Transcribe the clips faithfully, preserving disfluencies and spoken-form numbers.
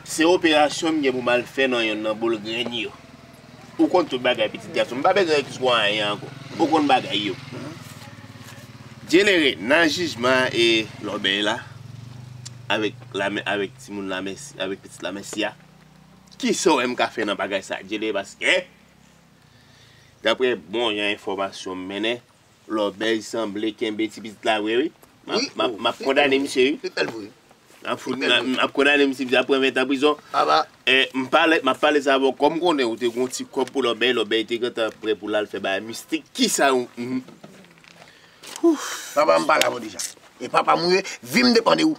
Se operasyon m gen pou m al fè nan yonn nan boul grenn yo. Ou konn tout bagay, pitit gason m. M pa bezwen eksplike w anyen ankò. Ou konn bagay yo. Djelere, nan jijman e Lòbèy la, avèk lame, avèk timoun lamèsi, avèk pitit lamèsi a, kisa w wè m ka fè nan bagay sa, Djelere? Paske, daprè bon jan enfòmasyon m mennen, Lòbèy sanble kenbe ti pitit la vre, wi. M ap, m ap, m ap kondane misye, wi. M ap fout, m ap kondane misye, misye ap pran ven tan prizon. E, m pale, m ap pale sa avè w, kòm m konnen ou te gon ti kòb pou Lòbèy, Lòbèy te gentan prè pou l al fè bagay mistik. Kisa ou, m, Papa, m pale avè w deja. E papa m ou ye, vi m depann de ou.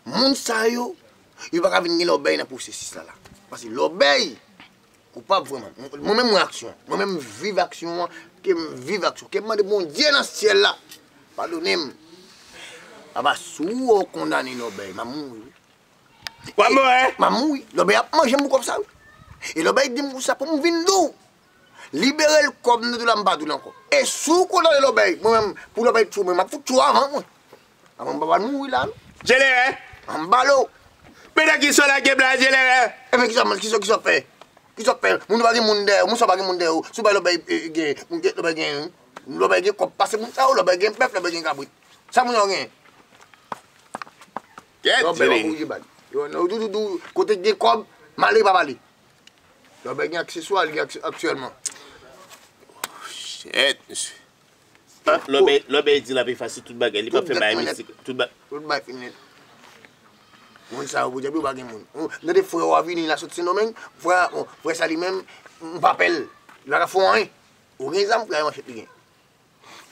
Moun sa yo, yo pa ka vin gen Lòbèy nan pwosesis la la. Paske Lòbèy, koupab vrèman. Mwen menm mwen aksyon. Mwen menm m viv aksyon an, ke m viv aksyon. Ke m mande Bondye nan syèl la padone m. Papa, si w wè w kondane Lòbèy, m ap mouri wi. W ap mouri? M ap mouri. Lòbèy ap manje m pou kòb sa wi. E Lòbèy di m konsa pou m vin di w. Libere l kòb m nan dou la m pa dou l ankò. E si w kondane Lòbèy, mwen menm, pou Lòbèy tchou mwen, m ap fout tchou avan mwen. Avan m pa pral mouri la non. Djelere! An m balo. Men nan kisa w lage m la, Djelere? Ebyen kisa, kisa, kisa w fè? Kisa w fè? Moun pa gen moun dèyè w, moun sa pa gen moun dèyè w. Si w bay Lòbèy gen, moun gen, Lòbèy gen, Lòbèy gen kòb pase moun sa yo, Lòbèy gen bèf, Lòbèy gen kabrit. Sa moun sa yo genyen? Kèt, Lòbèy w ap oblije ba l. Yo, yo, yo, yo, kote gen kòb, male pa pale. Lòbèy gen akseswa, li gen akse, aktyèlman. Shit, mesye. Lòbèy, Lòbèy di l ap efase tout bagay, li p ap fè bagay mistik, tout bagay. Tout bagay fini nèt. Moun sa yo, podyab yo pa gen moun. Ou tande frè w a vini la sot Sendomeng, frè, bon, frè sa li menm, m pa pè l. Li pa ka fè w anyen. Ou gen zam, frè a, manchèt li gen.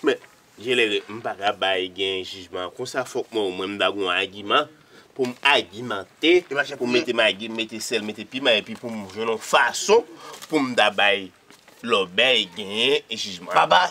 Men, Djelere, m pa ka bay gen jijman konsa, fòk mwen, mwen m ta gon agiman pou m agimante, pou m mete magi, mete sèl, mete piman, epi pou m jwenn yon fason pou m ta bay Lòbèy genyen jijman. Papa,